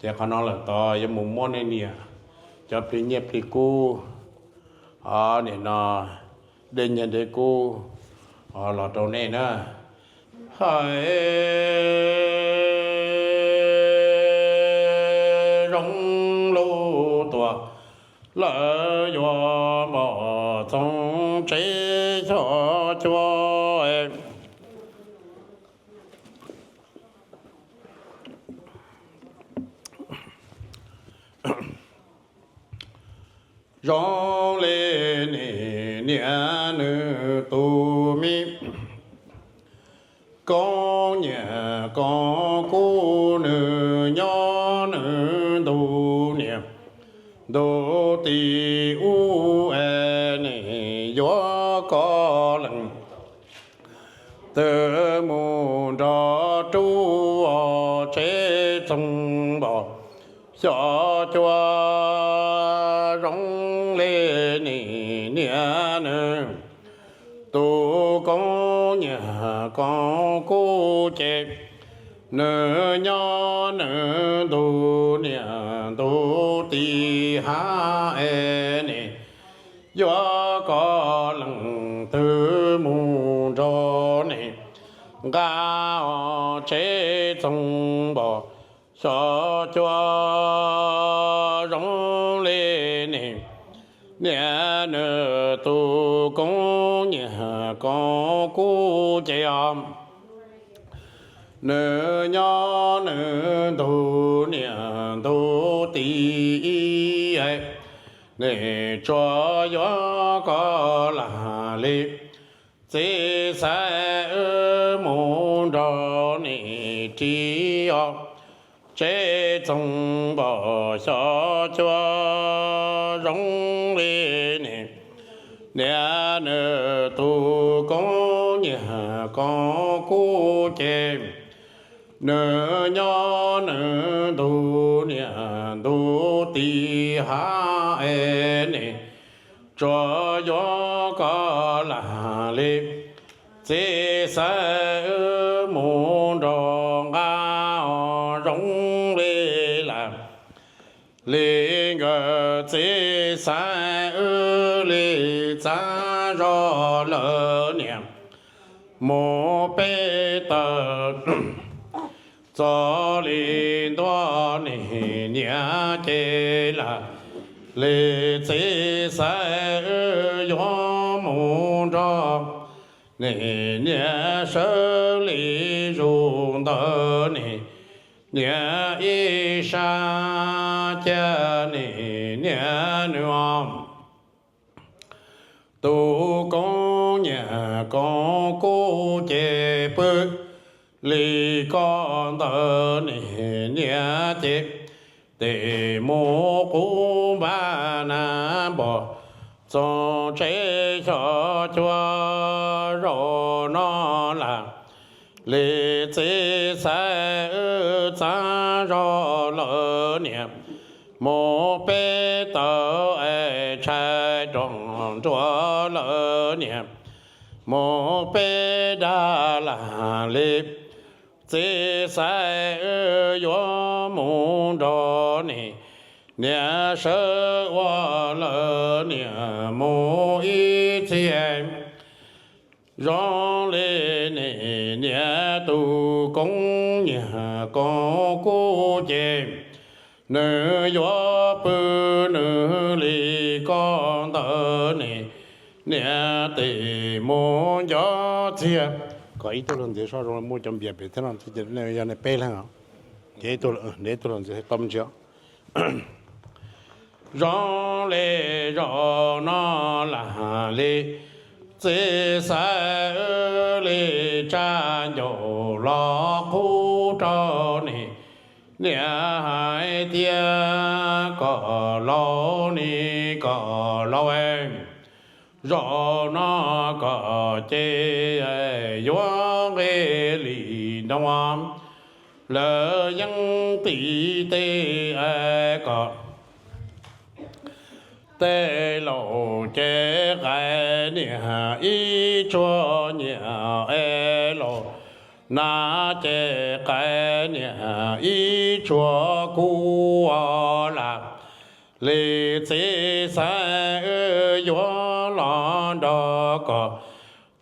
Ces qhov no lawm tod yuav mus muab nej niam cov plig nyiaj plig kub, o, nim no dej nyiaj dej kub, o, los rau nej na. Hais zoo lub tuam, lawv yuav mos txoov tsev xyov cuab. Zoo li nim niam nws tus me koob nyiam koob kub, nws nyob nws ntu niam ntu tij ub es nim yuav koj leej twg mus nrog rub tsev txoov npos xyov cuab. Zoo li nim niam nws tus koob nyiam koob kub ces nws nyob nws ntu niam ntu tij hab es nim yuav koj leej twg mus nrog nim nqa tsev txoov npos xyov cuab. Zoo li nim niam nws tus koob nyiam koob kub ces os, nws nyob nws ntu niam ntu tij ib, nim tsuas yuav koj lam li txiv xaiv wb mus nrog nim ris os tsev txoov npos xyov cuab. Zoo li nim niam nws tus koob nyiam koob kub ces nws nyob nws ntu niam ntu tij hab es nim tsuas yuav koj lam li txiv xaiv wb mus nrog nqa os. Zoo li lam li nkawd txiv xaiv wb li txav zog lawm niam mus peb tawm txog li ntua nim niam ces lam li txiv xaiv wb yuav mus nrog nim niam sawv li zus ntawd nim niam ib sab cia nim niam nws os. Tus koob nyiam koob kub ces pw li koj ntawd nim niam ces tes mus qub npab nas npos txoov tsev xyov cuab. Zaum no lam li txiv xaiv wb txav zog lawm niam mus peb tawm es tshais rog nruas lawm niam mus peb dag lam li txiv xaiv wb yuav mus nrog nim niam sawv ua lawm niam mus ib txhis. Zoo li nim niam tus koob nyiam koob kub ces nws yuav pw nws li koj ntawd nim niam tes mus nco txiag. Kom ib tug hluas ntxhais so zoo muaj cov npias pem thiab no, yog nej peb leeg os. Ces ib tug hluas ntxhais tau me ntsis. Zoo li zaum no lam li txiv xaiv wb li tsa ncaus los qub rau nim niam hais tias kom laus nim kom laus, zaum no kom ces yuav nqe li ntoo lawv yeej tim tej kom tej laus ces qais niam ib tsuag nyiam es laus Nab ces qai niam ib tsuag kuj lam li txiv xaiv, wb yuav los nrog koj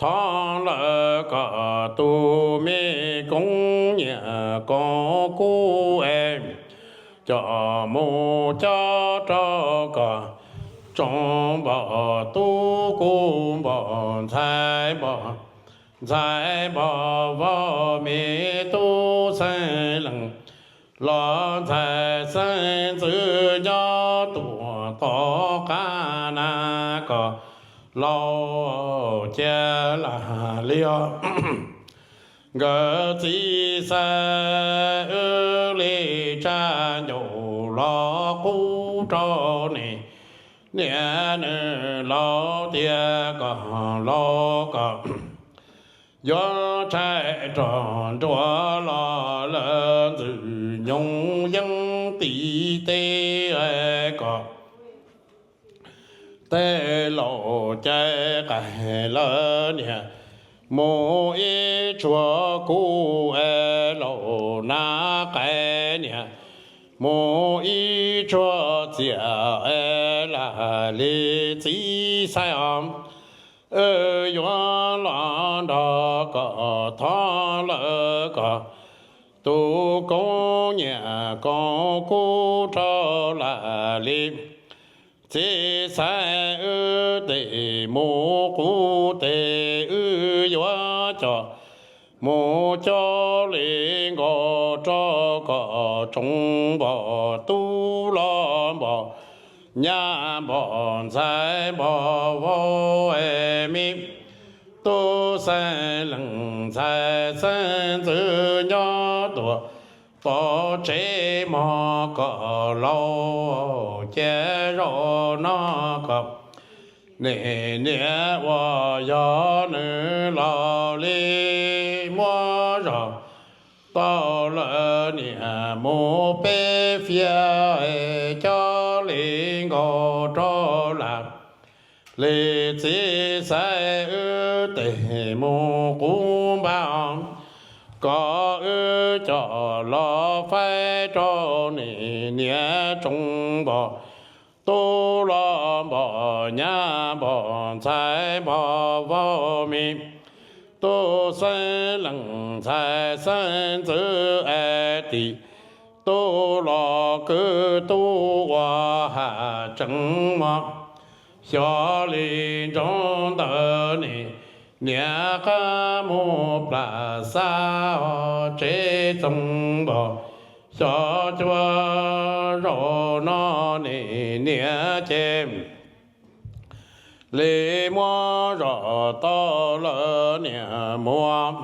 thov lawm kom tus me koob niam koom kuv es coj mus cob rau kom tsoom npog tub kuj npog ntxhais npog, ntxhais npog vauv me tub xeeb leej los ntxhais xeeb ntxwv nyob tuam tom qab na kom laus cia lam li os. Nkawd txiv xaiv wb li tsab ncauj los qub rau nws niam nws laus tias kom laus kom yuav tshaib rog nruas los lawv ntxwg nyoog yeej tim teb kom tej laus cai qais lawv niam mus ib tsuag kuj es laus nab qai niam mus ib tsuag txias es lam li txiv xaiv os. Wb yuav los nrog kom thov lawm kom tus koob niam koom kuv rau lam li txiv xaiv wb tes mus qub tes wb yuav coj mus coj li nkaus rau kom tsoom npog tub los npog nyab npog ntxhais npog vauv es me tub xeeb leej ntxhais xeeb ntxwv nyob tuaj tom tsev mog kom laus cia zaum no kom nws niam uas yog nws laus li muab zog tau lawv niam mus peb fiab es coj li nkaus rau lam li txiv xaiv wb tes mus qub npab kom wb coj los faib rau nws niam tsoom npog tub los npog nyab npog ntxhais npog vauv me tub xeeb leej ntxhais xeeb ntxwv es tim tub los kwv tub ua has tseem mog. Xyov li ntsoov ntawd nws niam qab mus plam xab os tsev txoov npog xyov cuab zaum no nws niam ces li muab zog tau lawv niam mus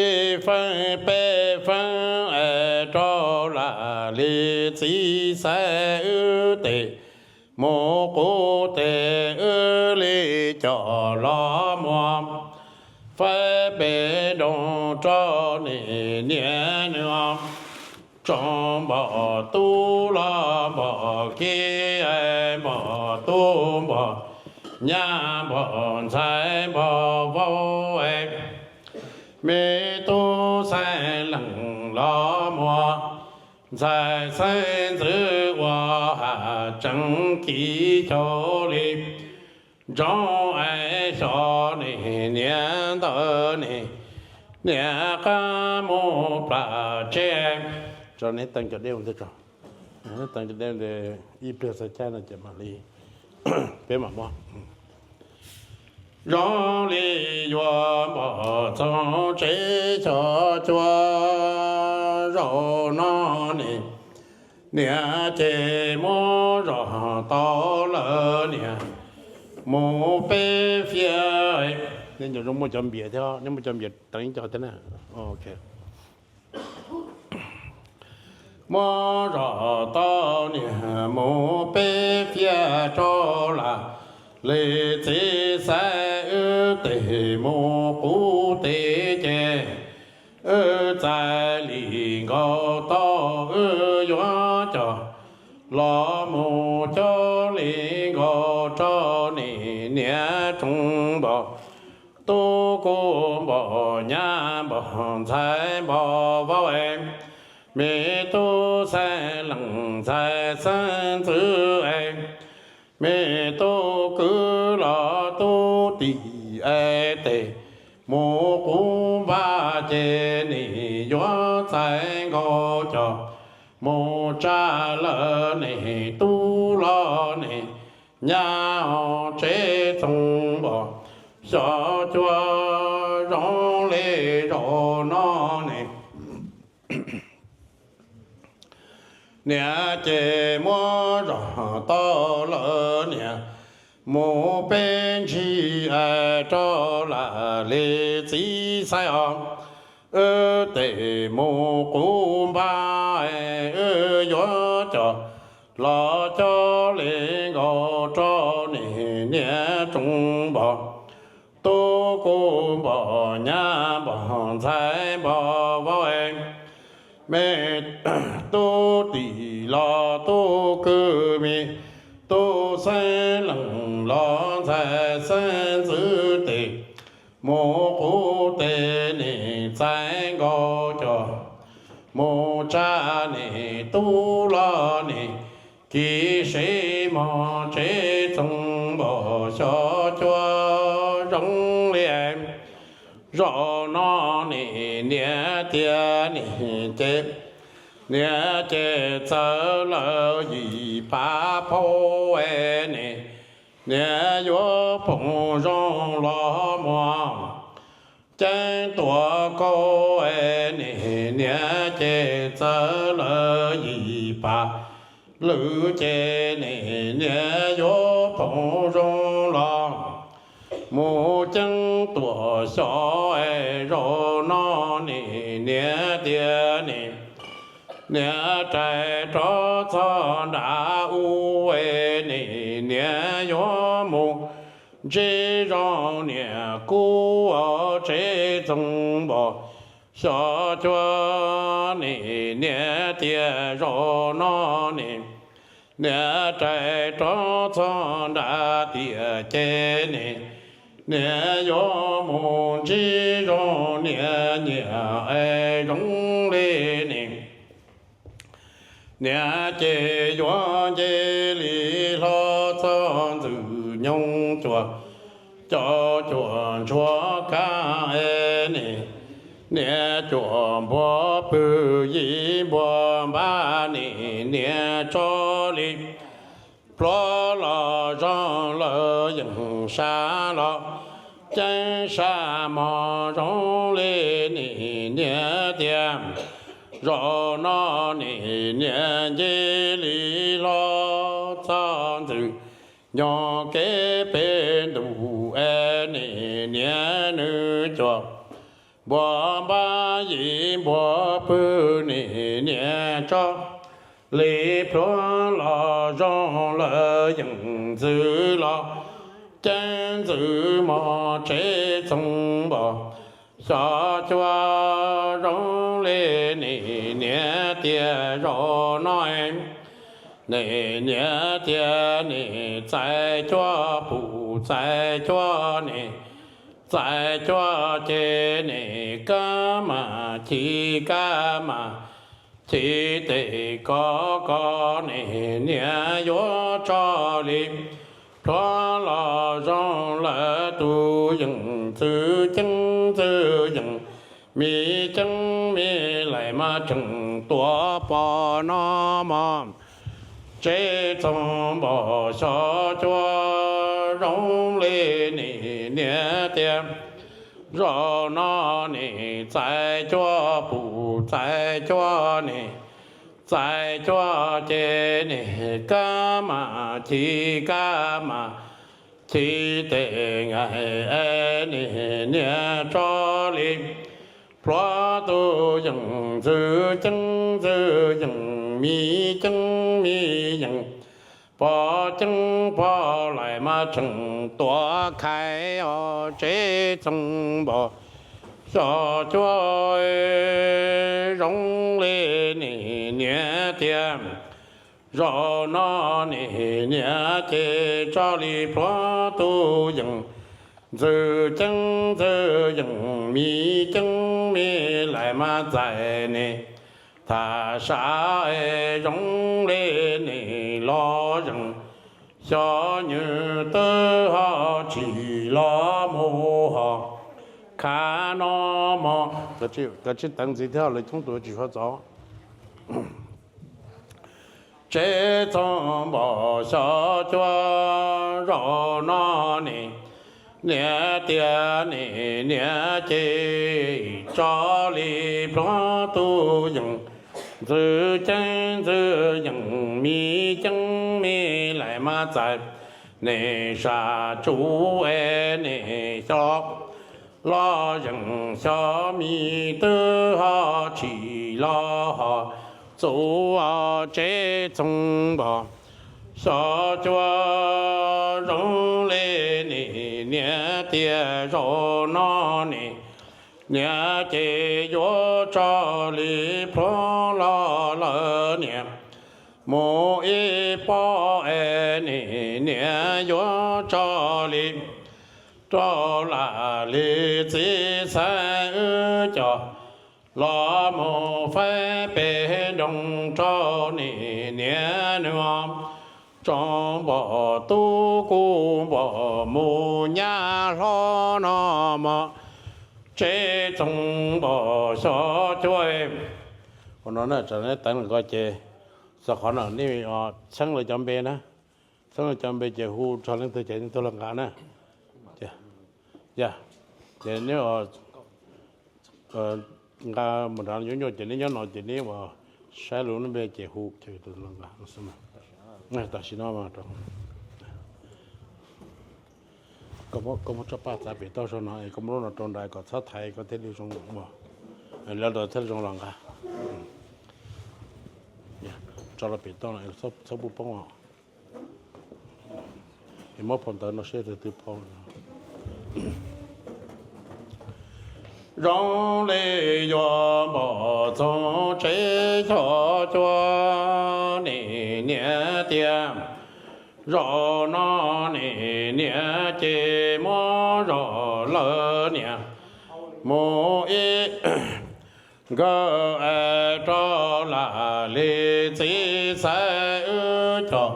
ib feeb peb feeb es rau lam li txiv xaiv wb tes mus qub tes wb li coj los muag faib pem nroog rau nws niam nws tsoom npog tub los npog kiv npog tub npog nyab npog ntxhais npog vauv me tub xeeb leej los muag ntxhais xeeb ntxwv ua has tseem kiv xyov li ntsoov es xyov nws niam ntawd nws niam qab mus plam tsev. Tso neb teev cov dej ua ntej tso. Neb teev cov dej ua ntej ib pliag xav caij no ces mam li peb mam muab. Zoo li yuav npog txog tsev xyov cuab zaum no nws niam ces muab zog tau lawv niam mus peb fiab. Nej nco zoo muaj cov npias thiab, nej muaj cov npias teev ib co thiab na. Muab zog tau niam mus peb fiab rau lam li txiv xaiv wb tes mus qub tes ces wb txais li nkaus tau wb yuav coj los mus coj li nkaus rau nws niam tsoom npog tub kuv npog nyab npog ntxhais npog vauv es, me tub xeeb leej ntxhais xeeb ntxwv es, me tub kwv los tub tij es tes, mus qub npab ces nim yuav txais nkaus cov, mus tsa lawm nim tub los nim nyab os tsev txoov npog xyov cua zoo li zaum no ne. Niam ces muab zog tau lawm niam, mus peb ntsis es rau lam li txiv xaiv os. Wb tes mus qub npab es wb yuav coj los coj li nkaus rau nim niam tsoov npog, tub kuv npog nyab npog ntxhais npog vauv es, me tub tij los tub kwv, me tub xeeb leej los ntxhais xeeb ntxwv tes, mus qub tes nim txais nkaus cov, mus tsa nim tub los nim kiv seb mog tsev txoov npog xyov cua zoo li zaum no nim niam tias nim ces, niam ces txawv lawm yim pab phau es nim, niam yuav phoom zoo los muag ceeb tuam kaus es nim niam ces txawv lawm yim pab lwm ces nim niam yuav phoom zoo los mus ceeb tuam xyov es zaum no nim niam tias nim, niam rais rov txog nram ub es nim niam yuav mus ntsib zoo niam kub tsev txoov npog xyov cua nim niam tias zaum no nim, niam rais rov txog nram tiam ces nim, niam yuav mus ntsib zoo niam nyiam es zoo li nim, niam ces yuav nce li hlo txog ntxwg nyoog cuam, cov cuam ntshua kab es nim, niam cuam npua pw yim npua npab nim niam tso li pluav los zoo lawm yeej sab los ceeb sab mog zoo li nim niam tias zaum no nim niam nce li hlo txog ntxwg nyoog kev pem ntuj es nim niam nws cuam npua npab yim npua pw nim niam tso li pluav los zoo lawm yeej ntxwv los ceeb ntxwv mog tsev txoov npog xyov cua zoo li nim niam tias zaum no nim niam tias nim txais cuab pum txais cuab nim, txais cuab ces nim kab mas ci kab mas ci tes kov kov nim niam yuav tso li pluav los zoo lawm tus yeej ntxwv ceeb ntxwv yeej mi ceeb mi laim mas tseem tuav pom no mog tsev txoov npog xyov cua zoo li nim niam tias zaum no nim txais cuab pum txais cuab nim, txais cuab ces nim kab mas ci kab mas ci tes ngaim es nim niam tso li pluav tus yeej ntxwv ceeb ntxwv yeej mi ceeb mi yeej pom ceeb pom laim mas tseem tuav khais os tsev txoov npog xyov cua zoo li nim niam tias zaum no nim niam ces tso li pluav tus yeej Ntxwg Ceeb Ntxwg Yees, Miv Ceeb Miv Laim mas txais nej, tham sav es zoo li nej los zeeg, xyov nws twb ho tsim los mus ho khav no mog. Koj tsis teev ntxiv thiab, lawv coob tus tsis tshua txaus. Tsev Txoov Npom Xyov Cua, zaum no nej niam tias nej niam ces tso li pluag tub yees, Ntxwg Ceeb Ntxwg Yees, Miv Ceeb Miv Laim mas txais nej, sam tsuv es nej xyov los zeeg, xyov Miv twb ho tsim los ho txuv. Tsev Txoov Npom Xyov Cua, zoo li nej niam tias zaum no nej niam ces yuav tso li pluag los lawm niam, mus ib pob es nej niam yuav tso li rau lam li txiv xaiv wb coj los mus faib pem nroog rau nej niam nws. Tsoov Npom Tub Kuv Npom mus nyab hlob no mog, Tsev Txoov Npom Xyov Cua. Ua no na, tsam nej teev lawm ko ces txog qhov no nej txheeb lawv cov npe na, txheeb lawv cov npe ces hu txog leej twg ces leej twg los nqa na. Ces, ces neb nqa mus nrad nyuaj nyuaj ces neb nyob no ces neb ua saib lub npe ces hu los nqa. Tam sim no koj muab tsob paj txav pem toj zog no es koj muab lub no rau nrad kom txhob thaiv koj thiaj li zoo ua, lawv thiaj zoo los nqa. Tso los pem toj no txhob pub poob os. Es muab phau ntawv no seb twg twg phau. Zoo li yuav npom txoov tsev xyov cua, nej niam tias zaum no nej niam ces muab zog lawm niam, mus ib nkawd es rau lam li txiv xaiv wb coj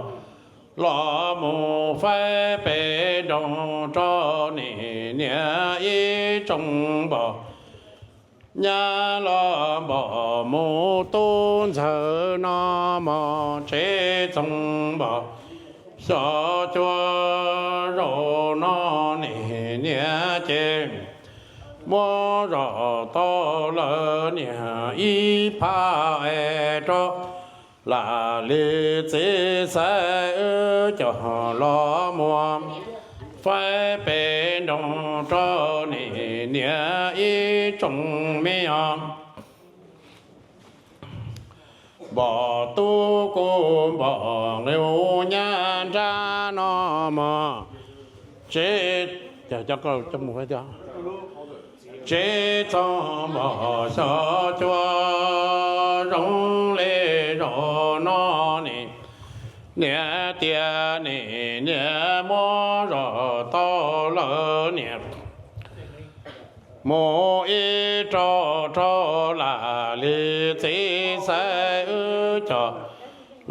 los mus faib pem nroog rau nej niam ib tsoom npom nyab los npom mus tub ntxawg no mog, tsev txoov npom xyov cua, zaum no nej niam ces muab zog tau lawm niam ib phaj es rau lam li txiv xaiv wb coj los mus faib pem nroog rau nej niam ib tsoom me os. Npom tub kuv npom nqi ub nyab nrab no mog, tsev, cov koj coj mus faib tiag. Tsev txoov npom xyov cua, zoo li zaum no nej niam tias nej niam muab zog tau lawm niam, mus ib rau rau lam li txiv xaiv wb coj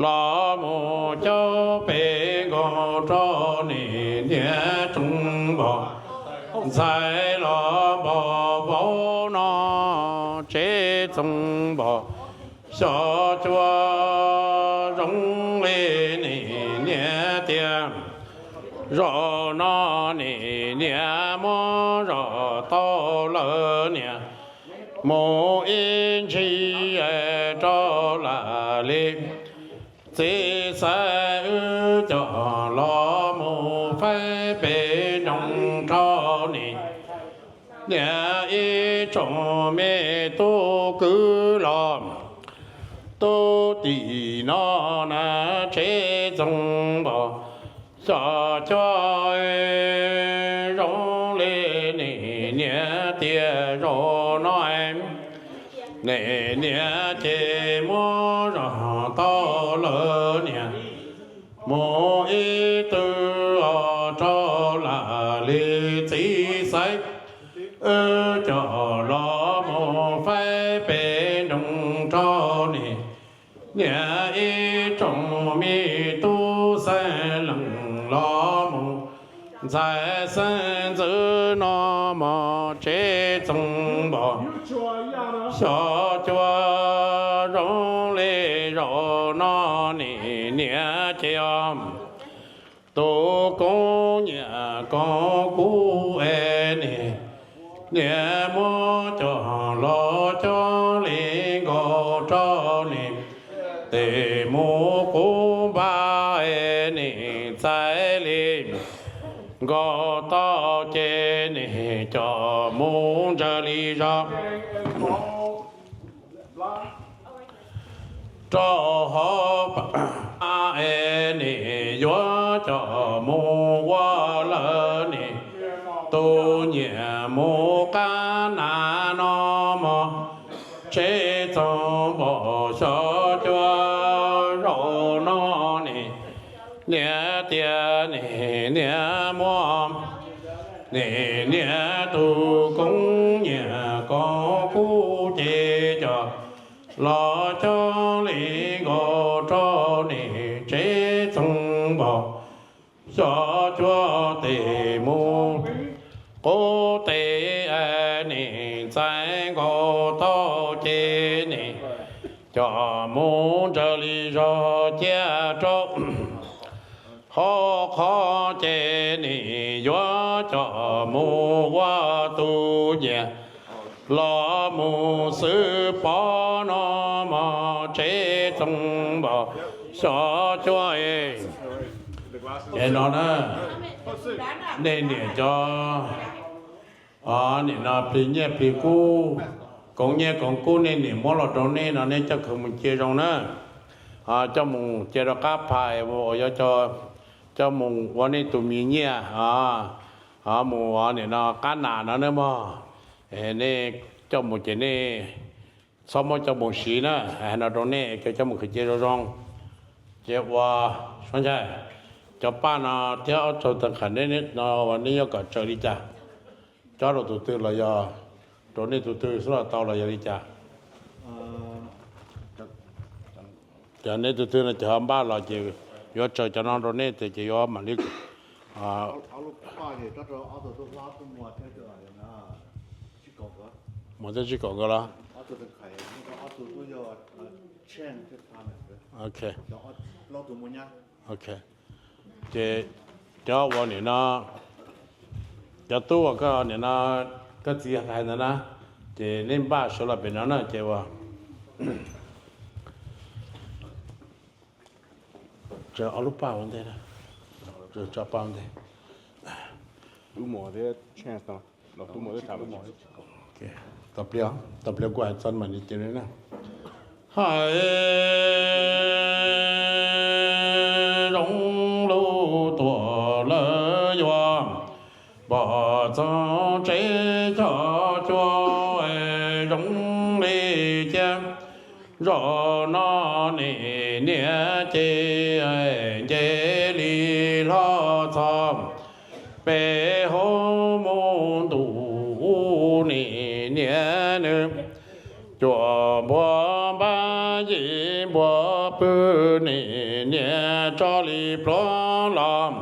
los mus caub pem nkaus rau nej niam tsoom npom ntxhais los npom vauv no, tsev txoov npom xyov cua, zoo li nej niam tias zaum no nej niam muab zog tau lawm niam, mus ib ntsis rau lam li txiv xaiv wb coj los mus faib pem nroog rau nej niam ib tsoom me tub kwv los tub tim no na, tsev txoov npom xyov cua, zoo li nej niam tias zaum no nej niam ces muab zog tau lawm niam, mus ib tw os rau lam li txiv Wb coj los mus faib pem nroog rau nim niam ib tsoom me tub xeeb leej los mus ntxhais xeeb ntxwv no mog tsev txoos npog xyov cua zoo li zaum no nim niam ces os tus koob nyiam koom kuv es nim niam muab coj los coj li nkaus rau nim tes mus qub npab es nim txais li nkaus tau ces nim coj mus ntsaws li zog rau hauv pas es nim yuav coj mus ua lawm nim tus nyiam mus qab nas no mog tsev txoos npog xyov cua zaum no nim niam tias nim niam muab nim niam tus koob nyiam koom kuv ces coj los coj li nkaus rau nim tsev txoos npog xyov cua tes mus qub tes es nim txais nkaus tau ces nim coj mus ntsaws li zog cia rau hauv qhov ces nim yuav coj mus ua tus nyiam los mus xwb pov no mog tsev txoos npog xyov cua es no na nej niam cov nim no plig nyiaj plig kub koom nyiaj koom kub nej niam muab los rau nej no nej coj khaws mus cia zoo na coj mus cia rau qab phais uas yuav coj mus ua nej tus me nyiaj mus nim no qab nas no na mog nej coj mus ces nej txhob muab coj mus siv na hais no rau nej coj mus khaws cia zoo zoo ces ua sab ncaj cov paj no thiab ob txog tag qham no uas nej yuav kom tsaws li cas cob rau tus twg los yog rau nej tus twg xwb los tau los yog li cas ces nej tus twg no ces ho npaj los ces yuav tsaws cov no rau nej tes ces yuav mam li mus tib si kom nkawd los ok ces cov uas nim no cov tub uas koj nim no koj txiv hais ntawd na ces nej npaj sawv los pem no na ces ua tsaws ob lub paj ua ntej tso paj ua ntej tau pliag tau pliag kuv hais txog mam li ces na hais zoo lub tuam lawv yuav pom txog tsev xyov cua zoo li cas zaum no nim niam ces nce li hlo txog pem hauv mus ntuj ub nim niam nws cuam npua npab yim npua pw nim niam tso li pluag los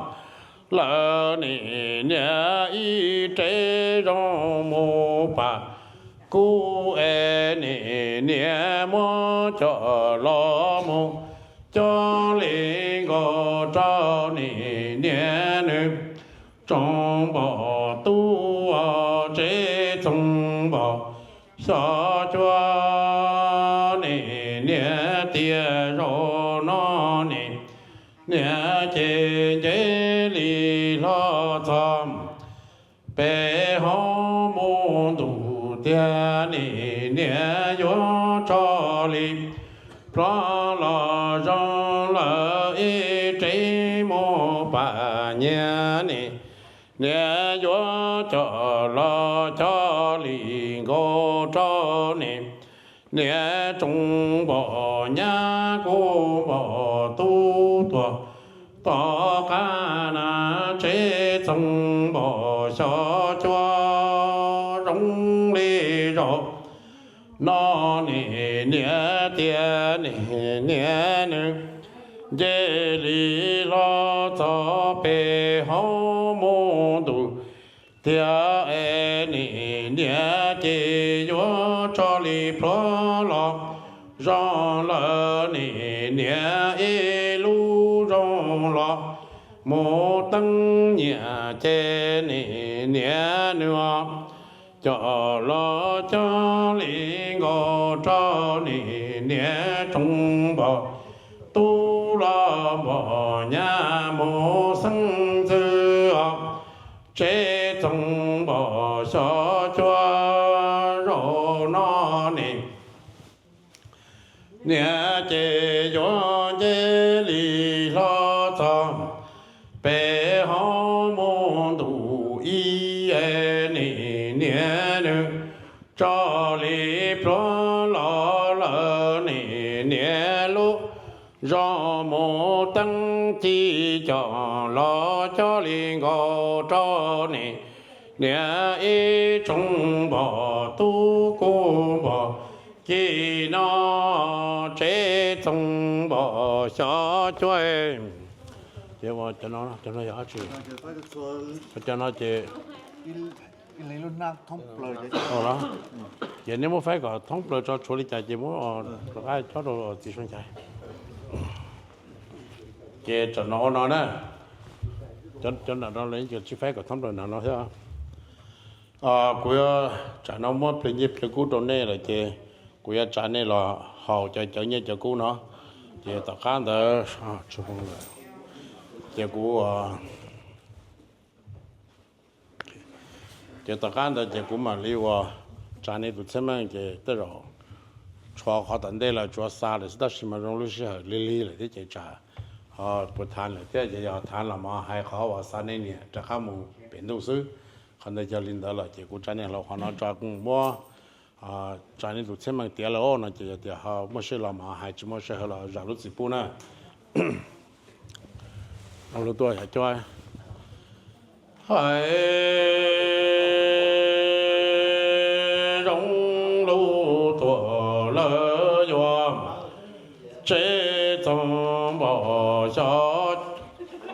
lawm nim niam ib rev zoo mus pam kub es nim niam muab coj los mus coj li nkaus rau nim niam nws tsoom npog tub tsev txoos npog xyov cua nim niam tias zaum no nim niam ces nce li hlo txog pem hauv mus ntuj tiag nim niam yuav tso li pluag los zoo lawm ib rev mus pam nyiaj nim niam yuav coj los coj li nkaus rau nim niam tsoom npog nyab kuv npog tub tuag tom qab na tsev txoos npog xyov cua zoo Niam tias niam niam nws nce li hlo txog pem hauv mus ntuj tiag es niam niam ces yuav tso li pluav los zoo lawm niam niam ib lub zoo los mus teeb nyiam ces niam niam nws coj los coj li nkaus rau niam niam tsoom npog tub los npog nyab mus xeeb ntxwv os. Tsev txoov npog xyov cuab zaum no ne niam ces yuav nce li hlo txog pem hauv mus ntuj ib es niam niam nws tso li pluav los lawm niam niam lub zoo mus teeb ci coj los coj li nkaus rau niam niam ib tsoom npog tub kuj npog ci no tsev txoov npog xyov cuab ces cov no yog dab tsi? Cov no ces ces nej muab faib kom thoob plaws tso tshuav li cas ces muab rov qab cob rau txiv Soo Nchai. Ces tsam no ua no na, cov nram no lawv tsis faib kom thoob plaws nram no thiab. Kuv yuav tsam no muab pliag nyiaj pliag kub rau nej lawm ces kuv yuav tsa nej los haus cov cawv nyiaj cawv kub no, ces tom qab ntawd ces kuv ces tom qab ntawd ces kuv mam li ua tsa nej tus txhiaj meej ces tej zaum tshuav qhov tom ntej lawm tsuav xa lawm xwb tab sis mas zoo lub sij hawm lig lig lawm thiab ces tsam ho puas thav lawm thiab ces yog thav los mas hais qhov uas xa nej niam rov qab mus pem ntuj xwb. Qhov ntawd yog li ntawd lawm ces kuv tsa nej hlo qhov no tso kuv muab tsa nej tus txhiaj meej tiav lawm no ces yog tias ho muaj sij los mas hais tsis muaj sij hawm los zam lub txim pub na. Zoo lub tuaj xyov cuab, hais zoo lub tuaj lawm yuav tsev txoov npog xyov.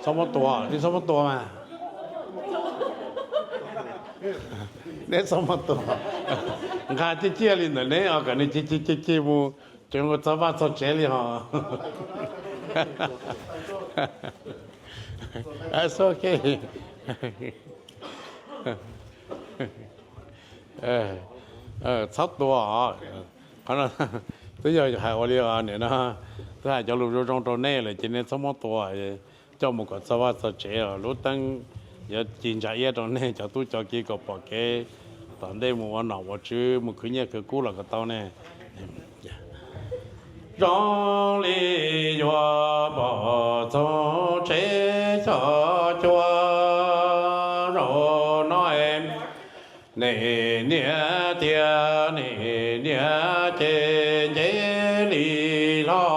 Txhob muab tua, nej txhob muab tua mas. Neb txhob muab tua. Nqa ciaj ciaj li ntawm neb os kom nws ci ci ci ci mus, tseem mus txog vaj txog tsev li hos. Txhob tua, qhov no twb yog hais ua li os niam no, twb hais cov lus zoo zoo rau nej lawm ces nej txhob muab tua, coj mus kom txog vaj txog tsev os. Lub teeb yuav ci ntsa iab rau nej cov tub cov kiv kom pom kev tom ntej mus ua nom ua tswv mus khwv nyiaj khwv kub los kom tau ne. Zoo li yuav pom txog tsev xyov cuab zaum no, niam niam tias niam niam ces nce li hlo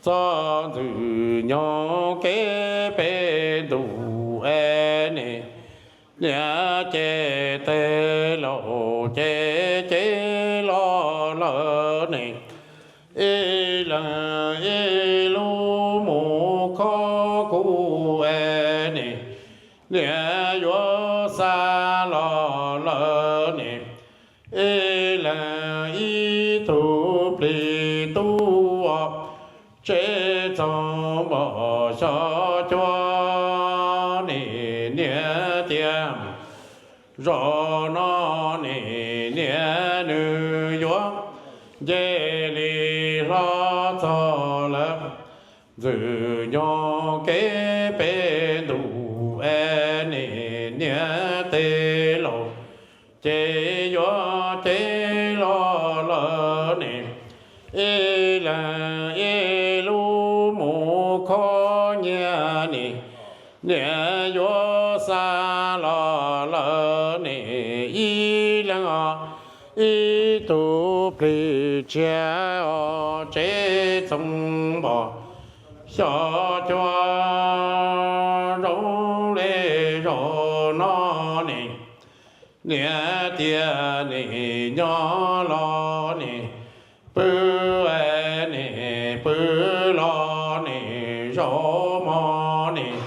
txog ntxwg nyoog kev pem ntuj es niam niam ces tes laus ces cev los lawm ne, ib leeg ib lub mus khob kuv es niam niam yuav xa los lawm ne, ib leeg ib tug plig tub os. Tsev txoov npog xyov cuab niam niam tias zaum no niam niam nws yuav nce li hlo txog lawm ntxwg nyoog kev pem ntuj es niam niam tes laus ces yuav cev los lawm ne, ib leeg ib lub mus khob nyiaj ne, niam yuav xa los lawm ne, ib leeg os ib tug plig tsiag os. Tsev txoov npog xyov cuab zoo li zaum no ne, niam tias nim nyob los ne, pw es nim pw los nim zaum mov nim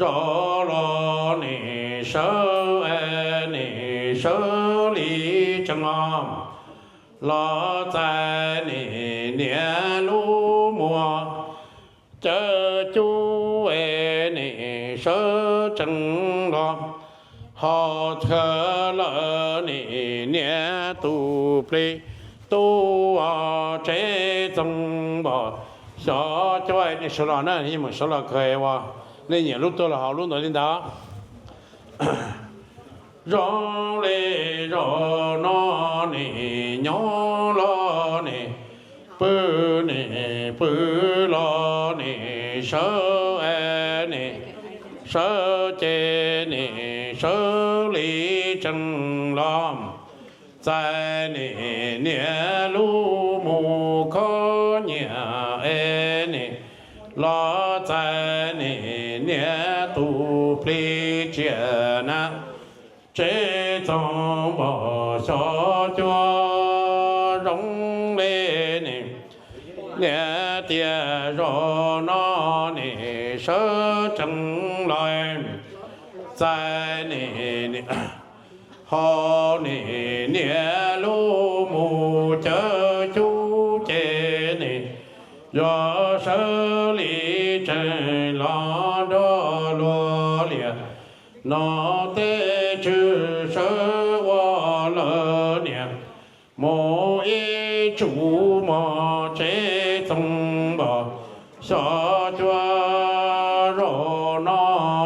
zaum los nim sawv es nim sawv li tsees los, los txais nim niam lub muag cawv cub es nim sawv tsees los, ho txhawv lawm nim niam tus plig tub tsev txoos npom xyov cuab. Nej sawv los na, yeej meem sawv los kawg uas nej nyiam lub tuag los haus lub ntawd li ntawd. Zoo li zaum no nim nyob los nim pw, nim pw los nim sawv es nim sawv ces nim sawv li tsees los, txais nim niam lub mus khob nyiam es nim los txais nim niam tus plig tsiaj na tsev txoos npom xyov cuab. Zoo li nim niam tias zaum no nim sawv tsees los, txais nim ho nim niam lub mus cawv cub ces nim yuav sawv li tsees los nrog luag liam no tej tswv sawv ua lawv niam mus ib tsum mos tsev txoos npom xyov cuab. Zaum no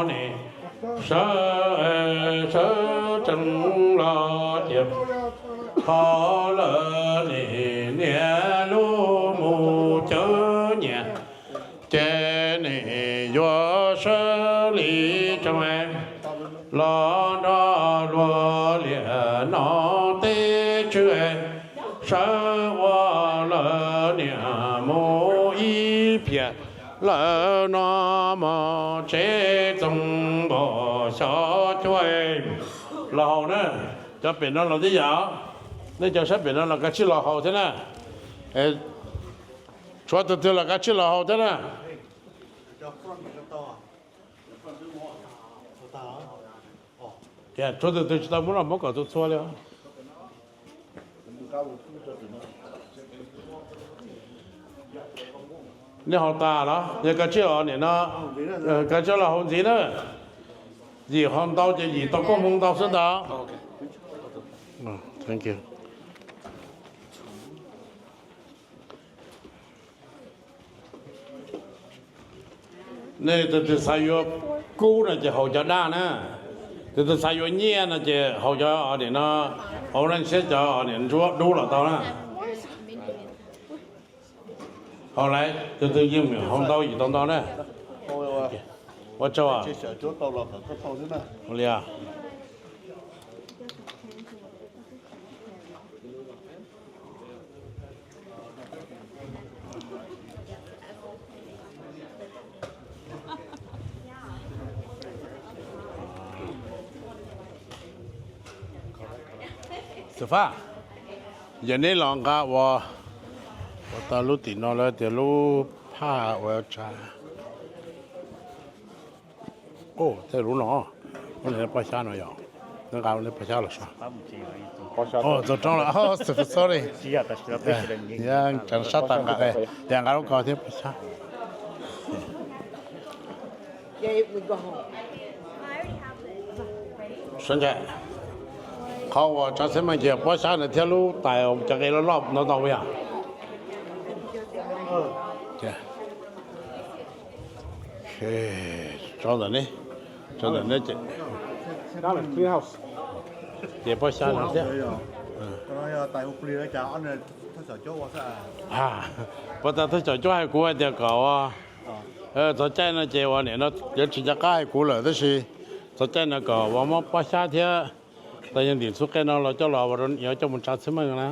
nim sawv, sawv tsees los ces ho lawv nim niam lub mus cawv nyiam ces nim yuav sawv li tsees los nrog luag liam no tej tswv sawv ua lawv niam mus ib pliag lawm no mos tsev txoos npom xyov cuab. Los haus na, cov pem no los tib yam, nej cov sab pem no los kav tsij los haus thiab na. Tshuav tus twg los kav tsij los haus thiab na. Tshuav tus twg tsis tau muab los muab kom txhua txhua li. Nej haus tas los yog kav tsij os, nim no kav tsij los haus ntxiv na. Yim haus ntau ces yim tau koob hmoov ntau xwb ntag. Nej tus twg xav yuav kub no ces haus cov daj na, tus twg xav yuav nyiaj no ces haus cov nim no, haus no siab cov nim ntsuab dub los tau na. Haus lawm tus twg yeej haus ntau yim tau ntau na. Ua tsaug. Li Xus Faj, yog neb los nqa ua, ua tau lub tim no lawv tias lub phaj ua tsa. Tej lub no, lub niag pob xyab no yog, neb nqa lub niag pob xyab los saib. Txog roob lawm, sorry. Tseem sab tag nqa, yog nqa lub ko thiab pob xyab. Qhov uas tsav txhiaj meej ces pob xyab no thiab lub tais cov qe loj loj no tau yog. Tso ntawm ne, tso ntawm ne ces, ces pob xyab no thiab. Puas tas thawj xyom cuab hais kuv hais tias kom ua, txog caij no ces ua nim no yuav tsis nco qab hais kuv lawm tab sis txog caij no kom ua muab pob xyab thiab tais yeej ntim txhua qe no los coj los ua rau yuav coj mus tsav txhiaj meej na.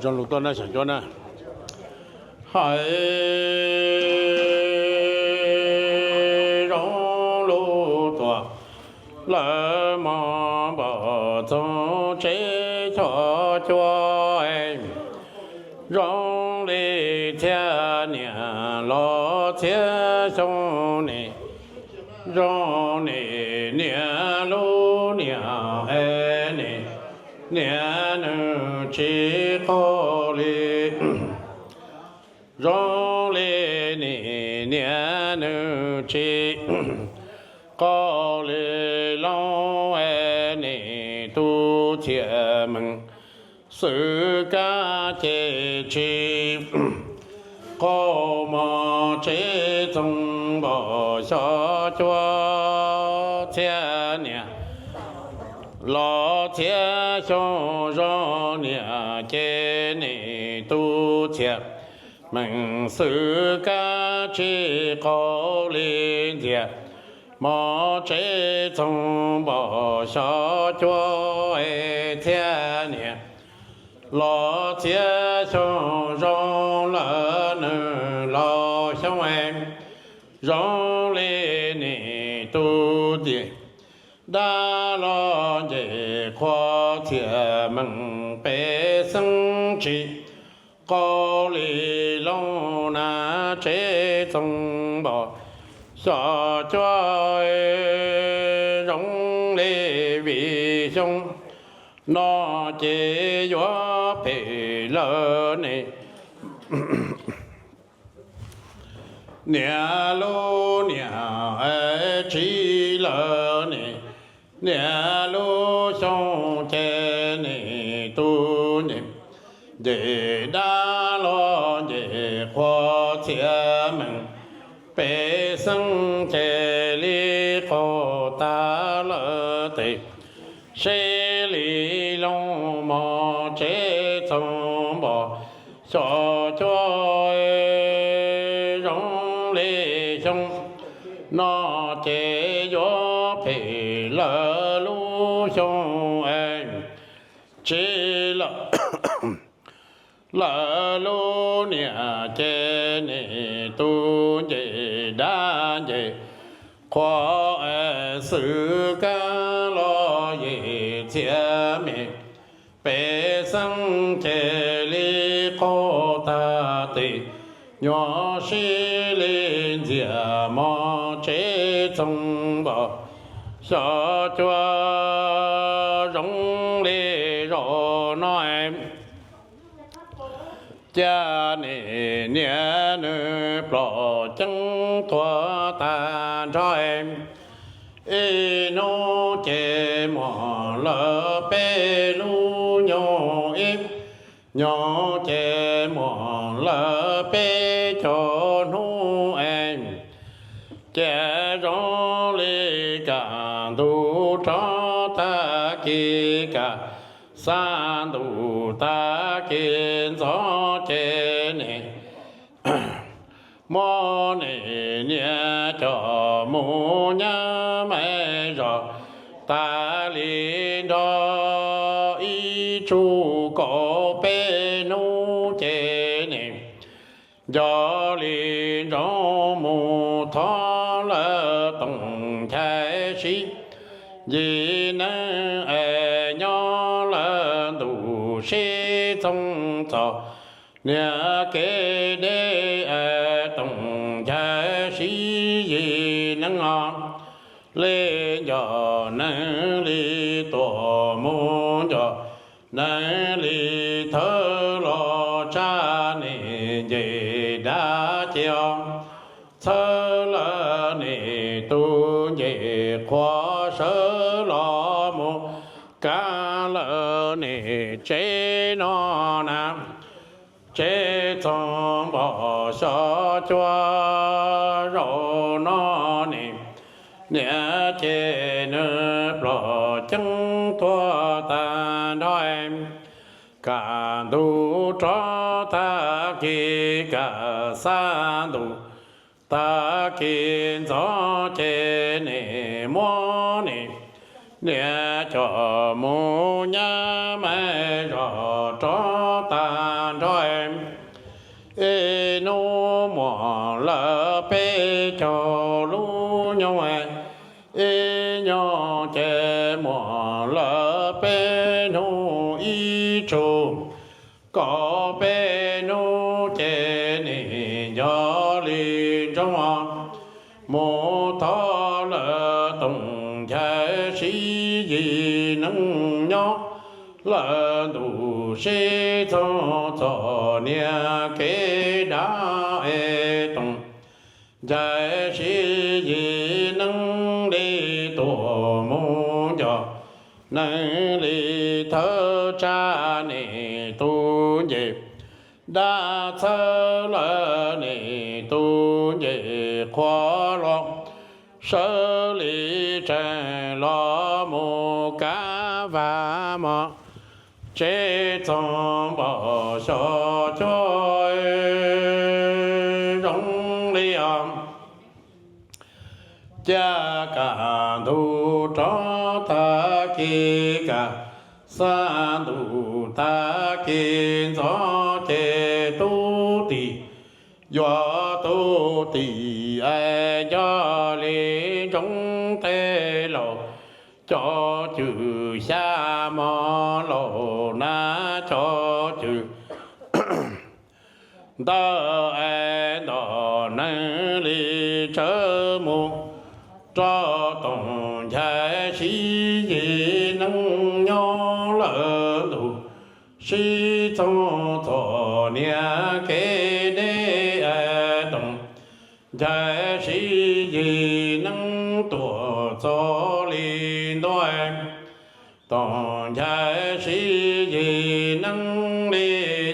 Zoo lus tuaj na xyom cuab na. Hais zoo lus tuaj, Lawv mos npog txoog tsev xyom cuab, zoo li txhiab niam los txhiab xyoo nim, zoo nim niam lub niam es nim niam nws tsis qaug li. Zoo li nim niam nws tsis qaug li loo es nim tus txiam meem xwm kab ces tsis qaug mos tsev txoog npog xyom cuab txhiab niam los txhiab xyoo zoo niam ces nim tus txiam meem xwm kab tsis qaug li ntxias mos tsev txoog npog xyom cuab txhiab niam los txhiab xyoo zoo lawm nws laus xyoo zoo li nim tus ncej dab los ncej qhua txiam meem pej xeeb tsis qaug li loo na tsev txoog npog xyom cuab zoo li vim xyoo no ces yuav phem lawm ne. Niam lub niam es tsis lawm ne, niam lub xyoo ces nim tus ncej ncej dab los ncej qhua txiam meem pej xeeb ces li qaug tag lawm tes seb li loo mos tsev txoog npog xyom cuab zoo li xyoo no ces yuav phem lawm lub xyoo es tsis lawm. Lawv lub niam ces nim tus ncej dab ncej qhua es xwm kab los yim txiam meem pej xeeb ces li qaug tag tes nyuam sib li ntxias mos tsev txoog npog xyom cuab zoo li zaum no cas nim niam nws plom ceeb tuag tag nrho. Ib hnub ces muaj lawm peb lub nyuag ib nyuag ces muaj lawm peb caug hnub es ces zoo li kaj ntug rov tag kis kaj xav ntuj tag kis ntxov ces nim muab nim niam coj mus nyab mas zog tas li nrho ib tsug kaum peb hnub ces nim nco li ntsoov mus thov lawv toom nchai sib yim neeg es nyob lawm ntuj sib txoog txog niam kev deb es toom nchai sib yim neeg os. Li nco neeg li tuaj mus nco neeg li thawb los tsa nim ncej dab ces os. Txhawb lawm nim tus ncej qhua sawv los mus kav lawm nim tsev no na. Tsev txoog npog xyom cuab zaum no nim niam ces nws plom ceeb tuag tag nrho. Kaj ntug rov tag kis kaj xav ntuj tag kis ntxov ces nim muab nim niam coj mus nyab mas zog rov tag nrho. Ib hnub muaj lawm peb caug lub nyuag ib Ces muaj lawm peb hnub ib tug, kaum peb hnub ces nim nco li ntsoov mus thov lawm Toom Nchaiv Siv Yis neej nyob lawm ntuj sib txoog txom niag kev dav es Toom Nchaiv Siv Yis neej li tuaj mus nco neeg li thawj tsam nim tus ncej dab txhawb lawm nim tus ncej qhua los sawv li tsees los mus kav vag mos tsev txoog npom xyov cuab zoo li os. Cia kaj ntug rov tag kis kaj xab ntuj tag kis ntxov ces tub tim yuav tub tim es nco li ntsoov tej laus cov cwm xya mos laus na cov cwm ntawd es nto neeg li tsawv mus rau Toom Nchaiv Siv Yis neej nyob lawm ntuj sib txoog txom niag kev deb es Toom Nchaiv Siv Yis neej tuaj txog li ntuj Toom Nchaiv Siv Yis neej li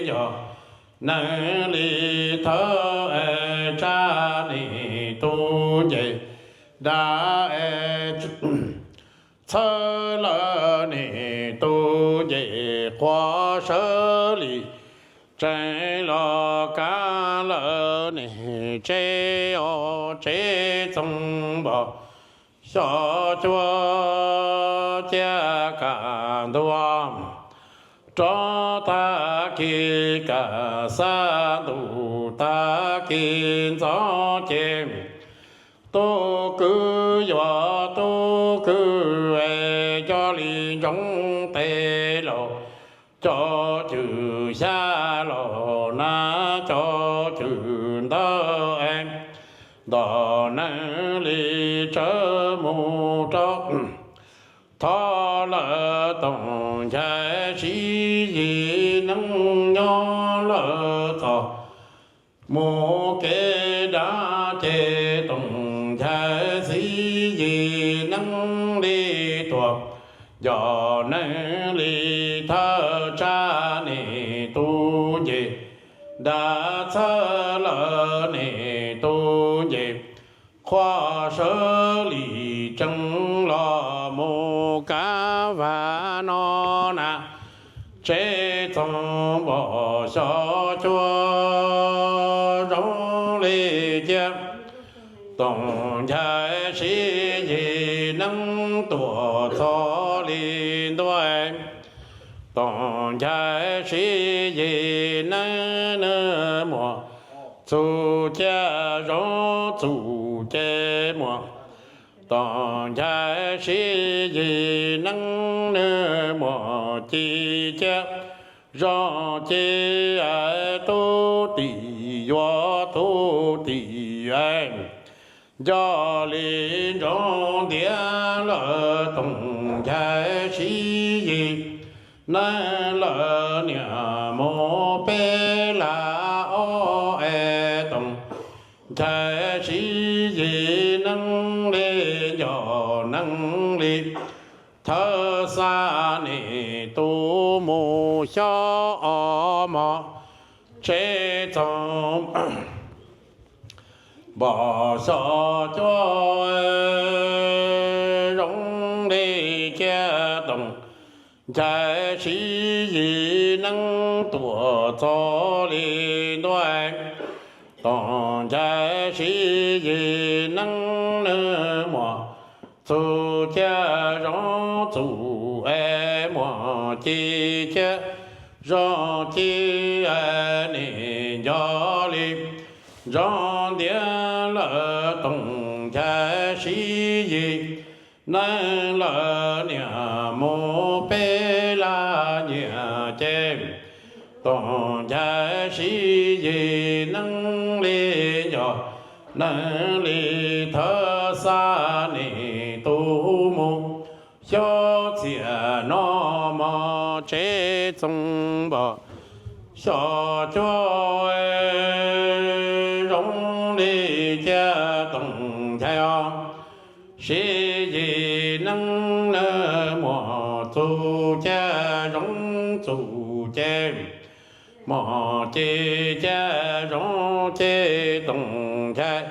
nco neeg li thawj es tsam nim tus ncej dab es txhawb lawm nim tus ncej qhua sawv li tsees los kav lawm nim tsev os tsev txoog npom xyov cuab cia kaj ntug rov tag kis kaj xab ntuj tag kis ntxov ces tub kwv yuav tub kwv es nco li ntsoov tej laus cov cwm xya laus na cov cwm ntawd es nto neeg li tsawv mus rau thov lawm Toom Nchaiv Siv Yis neej nyob lawm txog mus kev dav ces Toom Nchaiv Siv Yis neej li tuaj nco neeg li thawj tsam nim tus ncej dab txhawb lawm nim tus ncej qhua sawv li tsees los mus kav vag no na tsev txoog npom xyov cuab zoo li cia Toom Nchaiv Siv Yis neej tuaj txog li ntuj Toom Nchaiv Siv Yis neej nws muaj txuj ciab zoo txuj cev muaj Toom Nchaiv Siv Yis neej nws muaj ci ciab zoo ci es tub tim yuav tub tim es nco li ntsoov ntiav lawm Toom Nchaiv Siv Yis neej lawm niam mus peb lag ob es Toom Nchaiv Siv Yis neej li nco neeg li thawj xa nim tus mus xyov ob mos tsev txoog npom xyov cuab zoo li cia Toom Nchaiv Siv Yis neej tuaj txog li ntuj Toom Nchaiv Siv Yis neej nws muaj txuj ciab zoo txuj es muaj ci ciab zoo ci es nim nco li zoo ntiav lawm Toom Nchaiv Siv Yis Neeg lawm niam mus peb laj nyiam ces, Tooj Nchai Siv Yis neeg li nco, neeg li thawj xa nim tus mus, xyov txhiaj no mos tsev txoov npom, xyov cuab zoo li cia Tooj Nchai os. Siv Yis neeg nawb muaj txuj cia zoo txuj ces, muaj ceg cia zoo ceg, Tooj Nchai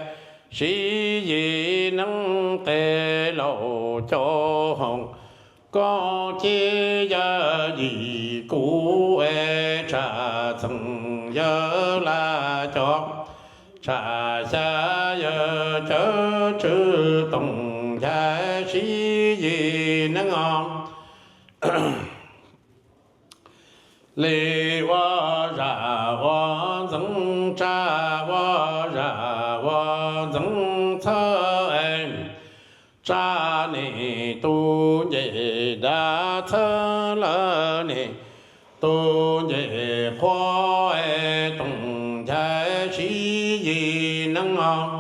Siv Yis neeg qe laus cov hoom, koj ces yawg yim kuv es tshaj txheej yawg laj cov, tshaj xya yawg cawm tswv, Tooj Nchai Siv Yis neeg os. Li ua zaj ua ntxeev, tsa ua zaj ua ntxeev txhawb es, tsa nim tus ncej dab txhawb lawm nim tus ncej qhua es, Tooj Nchai Siv Yis neeg os.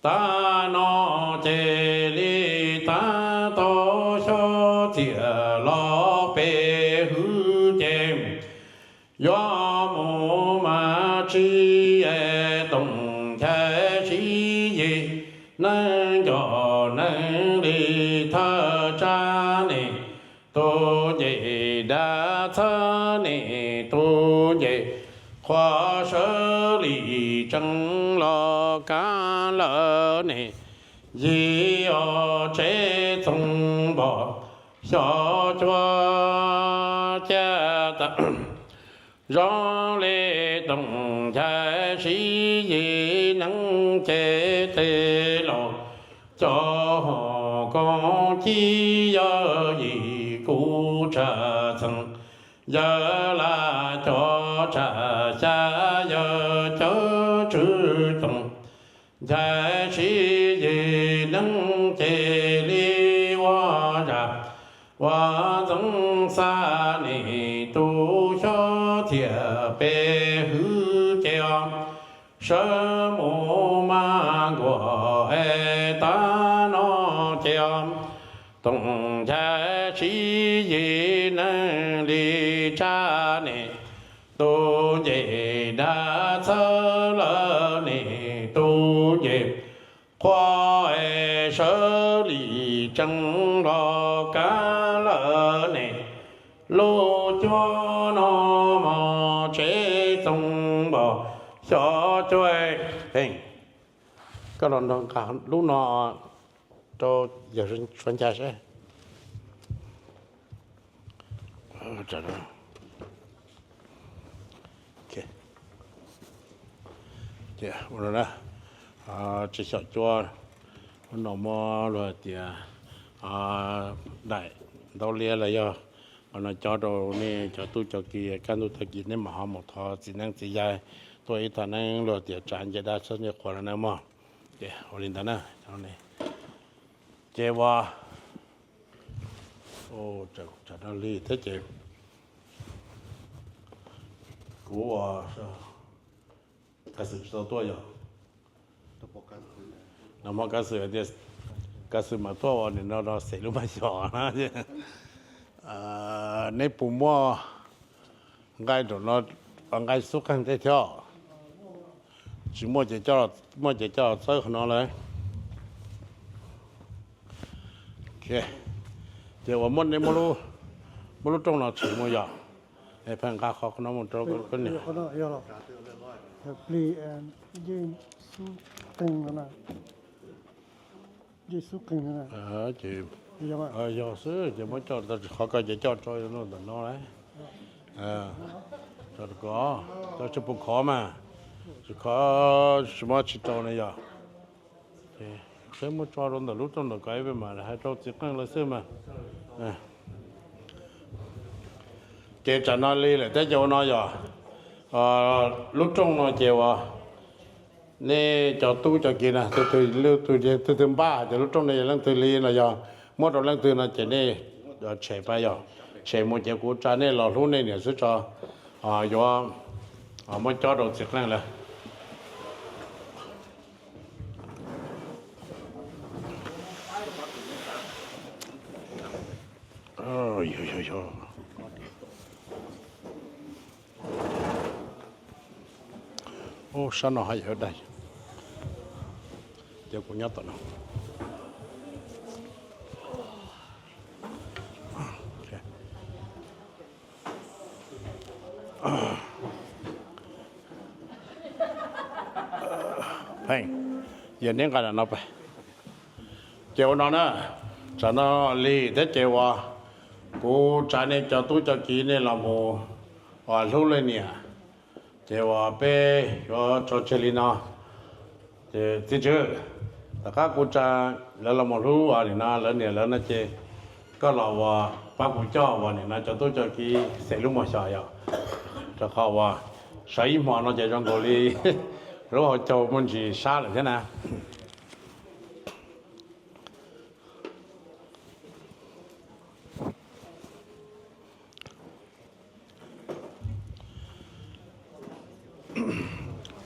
Tag no ces li tag tau xyov txhiaj los peb hwv ces, yuav mus mas tsis es, Tooj Nchai Siv Yis neeg nco, neeg li thawj tsa nim tus ncej dab txhawb nim tus ncej qhua, sawv li tsees los kav lawm nim yig os tsev txoov npom, xyov cuab cia zoo li Tooj Nchai Siv Yis neeg ces tej laus cov hoom, koj ces yawg yim kuv tshaj txheej yawg laj cov, tshaj xya yawg cawm tswv, Tooj Nchai Siv Yis neeg ces li ua zaj ua ntxeev, xa nim tus xyov txhiaj peb hwv ces os, sawv mus mas nkuaj es tag no ces os, Tooj Nchai Siv Yis neeg li tsa nim tus ncej dab txhawb lawm nim tus ncej qhua es, sawv li tsees los kav lawm nim lub cuab no mos tsev txoov npom, xyov cuab es. Koj los nrog nqa lub no rau yawg Suav Ncas seb. Ces ua no na, tsis xyaum cua, ua no muab luag tias daim ntaub liab los yog qhov no cob rau nej cov tub cov ki, kaj ntug tag kis nej mam ho mus thov txiv neeb txiv yaig tuaj ib thaj neeb luag tias tsa ncej dab txhawb ncej qhua no na mog. Ces ua li ntawd na, ces ua, tsam no lig thiab ces kuv ua, Kav Xwm tsis tau tuaj yog? No hmo Kav Xwm tias, Kav Xwm mam tuaj ua nim no rau xev lub mas xyom na. Neb puas muaj nqaij nraum no, nqaij xub qeej tej thiab? Tsis muaj ces, muaj ces coj txawb qhov no lawm. Ces ua muab, muab lub rooj no tshwm mus yog, es pheej nqa qhov no mus rau koj niam. Yog xwb ces muab coj, qhov ko ces coj rau ntawm no lawm. Tsis pus khov mas, tsis khov, tsis muab tsis rau na yog. Peb muab tso rau ntawm lub rooj ntawm ko ib pliag mas hais rau txiv qeej lawv xwb mas. Ces tsam no li lawm thiab ces ua no yog, lub rooj no ces ua, nej cov tub cov ki na, tus twg, tus twg npaj hais tias lub rooj no yog leej twg li no yog, Muab rau leej twg no ces nej tshem pab yog tshem mus ces kuv tsa nej los hlub nej niam xwb tso, yuav muab cob rau txiv qeej lawm. Sab no haj yam dag, ces kuv nyob tom no. Pheej, yog neb nqa no pab. Ces ua no na, tsam no lig thiab ces uas kuv tsa nej cov tub cov kiv nej los mus hlub leej niam, ces uas peb yuav tso tseg li no. Ces txiv tswv, tom qab kuv tsa lawv los mus hlub nim no lawv niam lawv no ces koj los uas pab kuv coj uas nim no cov tub cov kiv xeem lub mos xyos yom, rau qhov uas sawv ib hmo no ces zoo nkaus li lub hauv caug muaj ntsis sab lawm thiab na.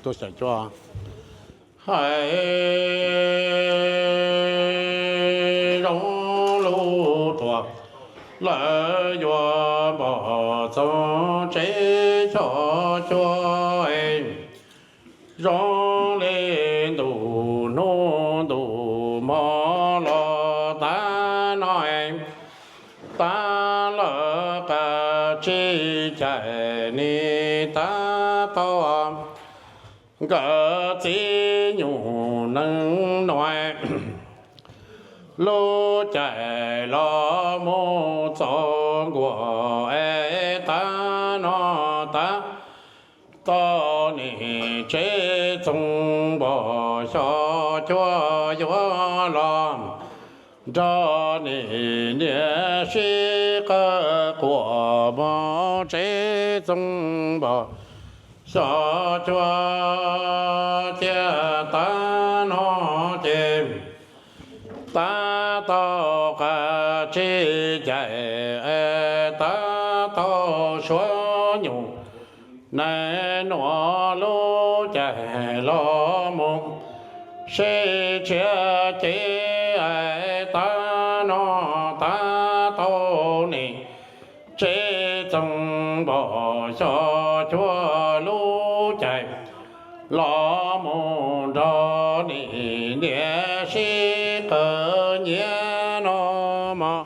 Tuaj xyaum cuab. Hais zoo lub tuam, lawv yuav npog txoov tsev xyov cuab. Zoo li ntu hnub ntu hmo los tag no, tag lawm qab tsib caig nim tab tom nkawd txiv nyuj neej nuav lub caij los mus txog nkaus es tag no tag tau nim tsev txoov npog xyov cuab yuav los nrog nim niam sib qawm quas mog tsev txoov npog xyov cuab. Thiab tag no ces tab tom qab tsib caig es tab tom suav nyuj neej nuav lub caij los mus sib tshiab ces es tag no tab tom nim tsev txoov npog xyov cuab lub caij los mus nrog nim niam sib qawm nyiav no mog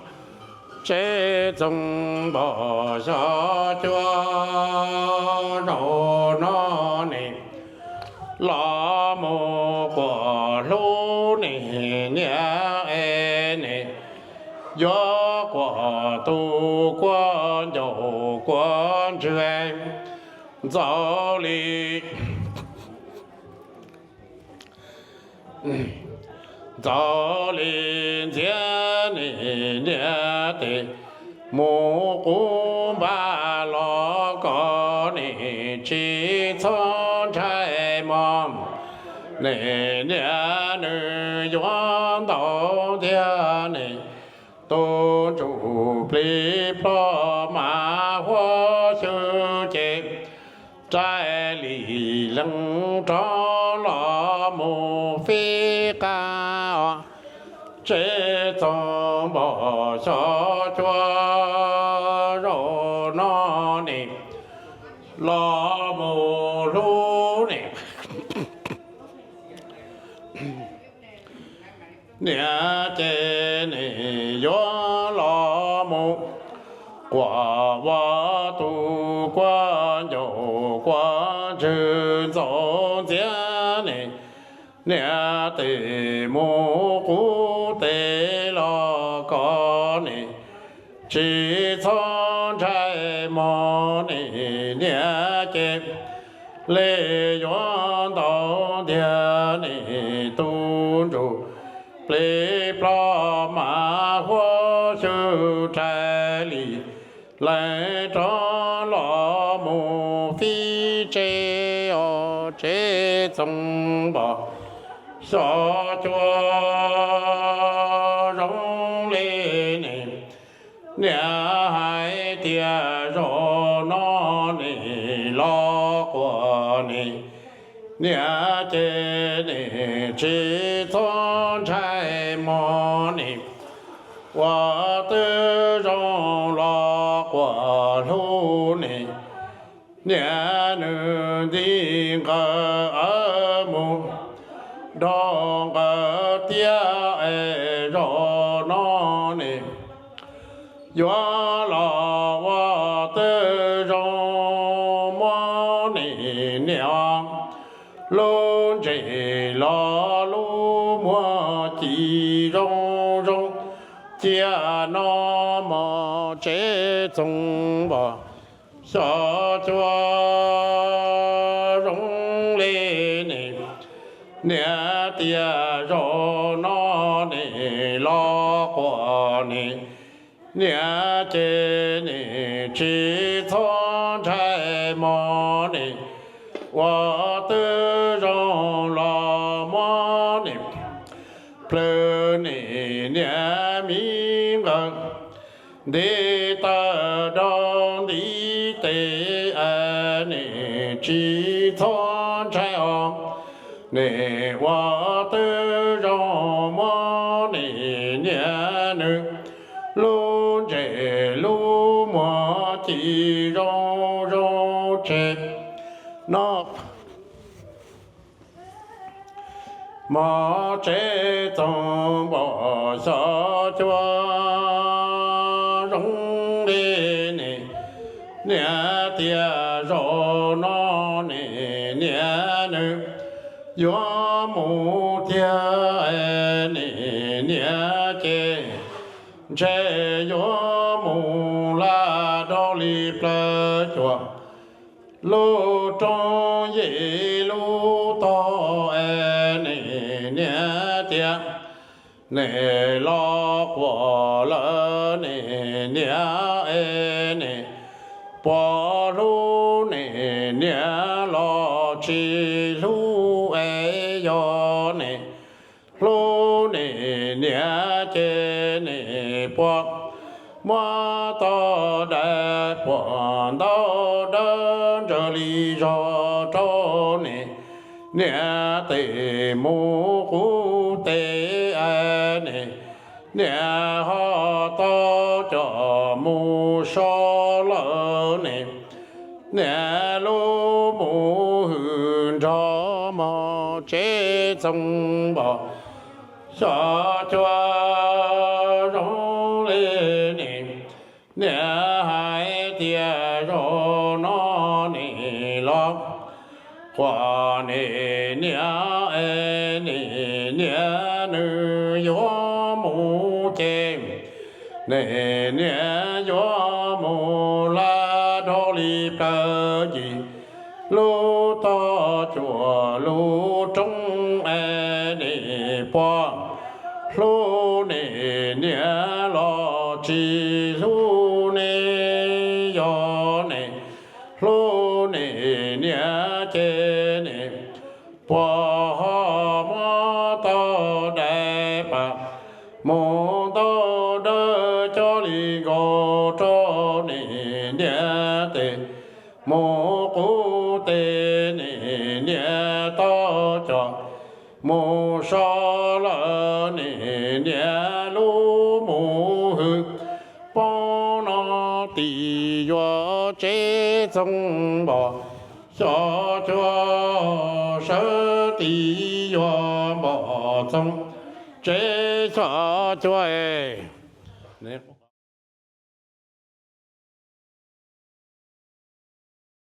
tsev txoov npog xyov cuab. Zaum no nim los mus quas hlub nim niam es nim yuav quas tu kuab ncaus kuab ntswg ntxaus li ntxaus li ntxiav nim niam tes mus qub npaj los kom nim tsis txhob ntshai mog. Nim niam nws yuav ntaus ntiag nim tub ntsuj plig ploj mas huab xyw ces rais li leej rov los mus fij qab os. Tsev txoov npog xyov cuab zaum no nim los mus hlub nim niam ces nim yuav los mus quas ua tus kuab ncaus kuab ntswg ntxaus ntxiav nim niam tes mus qub tes los kom nim tsis txhob ntshai mog. Nim niam ces li yuav ntaus ntiag nim tub ntsuj plig ploj mas huab xyw rais li leej rov los mus fij tsev os. Tsev txoov npog xyov cuab zoo li Niam hais tias zaum no nim los quas nim, niam ces nim tsis txhob ntshai mog nim, ua twb zoo los quas hlub nim, niam nws nti nqawd mus nrog nqawd tiag es zaum no nim yuav los ua twb zoo muab nim niam lub ntses los lub muag ci zoo zoo cia no mos tsev txoos npos xyov cua zoo li nim. Niam tias zaum no nim los quas nim, niam ces nim tsis txhob ntshai mog nim, ua twb zoo los muab nim plhws nim niam me nqawd nti taw rau nti tes es nim tsis txhob ntshai os. Nim ua twb zoo muab nim niam nws lub ntses lub muag ci zoo zoo tseg no mos tsev txoos npos xyov cua zoo li nim. Niam tias zaum no nim niam nws yuav mus tiag es nim niam ces ntshe yuav mus laj rau li plaws cuam lub roob yim lub tog es nim niam tias nim los quas lawm nim niam es nim puas hlub nim niam los tsis hlub es yog nim hlub nim niam ces nim puas muab tau dais puas ntau dawb ntsaws li zog rau nim niam tes mus qub tes es nim niam ho tau coj mus so lawm nim niam lub mus hwm nrog mos tsev txoos npos xyov cua zoo li nim. Niam hais tias zaum no nim los quas nim niam es nim niam nws yuav mus ces nim niam yuav mus laj rau li plaws yim lub tog cuam lub roob es nim puas hlub nim niam los tsis hlub ne. Yog nim hlub nim niam ces nim puas ho muab tau dais pam mus ntau dawb coj li nkaus rau nim niam tes mus qub tes nim niam tau coj mus so lawm nim niam lub mus hwm poob no tim yuav tsev txoos npos xyov cua sawv tim yuav npos txoos tsev xyov cua es